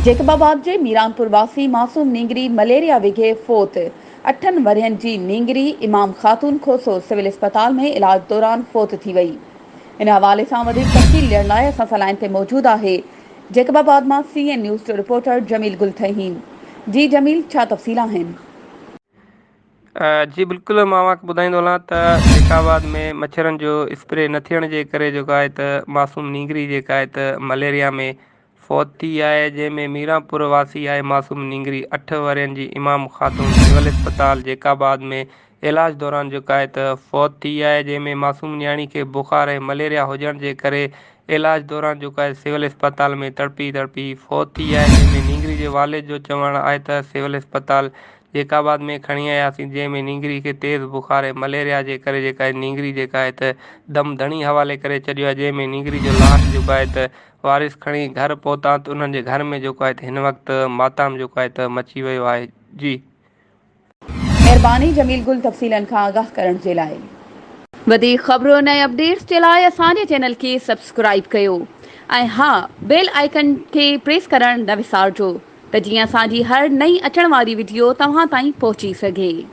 Jacob آباد جي ميرانپور واسي معصوم نينگري مليريا وگهي فوت، اٺن ورهين جي نينگري امام خاتون کوسو سول اسپتال ۾ علاج دوران فوت ٿي وئي. ان حوالي سان وڌيڪ تفصيل ڏيڻ لاء اسان سان لائين تي موجود آهي جيڪب آباد مان سي اين نيوز جو رپورٽر جميل گل ٿهيم. جي جميل ڇا تفصيل آهن؟ جي بلڪل مان اوهان کي ٻڌائيندو هلان ته جيڪب آباد ۾ مڇرن جو اسپري نه ٿيڻ جي ڪري جيڪو آهي ته معصوم نينگري جيڪا آهي ته مليريا ۾ فوت ٿي آهي جنهن ۾ ميرانپور واسي آهي معصوم نينگري اٺ ورهين جي امام خاتون سول اسپتال جيڪب آباد ۾ علاج دوران جيڪو آهي ته فوت ٿي آهي جنهن ۾ معصوم نياڻي کي بخار ۽ مليريا هجڻ جي ڪري علاج دوران جيڪو آهي سول اسپتال ۾ تڙپي تڙپي فوت ٿي آهي جنهن ۾ نينگري جي والد جو چوڻ آهي ته سول اسپتال جيڪب آباد ۾ کڻي آياسين جنهن ۾ نينگري کي تيز بخار ۽ مليريا جي ڪري جيڪا آهي نينگري جيڪا آهي ته دم ڌڻي حوالي ڪري ڇڏيو آهي جنهن ۾ نينگري جو لاش جيڪو آهي ته وارث کڻي گهر پهتا ته انهن جي گهر ۾ جيڪو آهي ته هن وقت ماتام جيڪو آهي ته مچي ويو آهي جي. مهرباني جميل گل تفصيلن کان آگاهه ڪرڻ جي لاء. وڌيڪ خبرن ۽ اپڊيٽس جي لاء اسان جي چينل کي سبسڪرائيب ڪيو ۽ ها بيل آئيڪن کي پريس ڪرڻ نه وسارجو ته جيئن اسان جي هر نئين اچڻ واري وڊيو توهان تائين پهچي سگهي.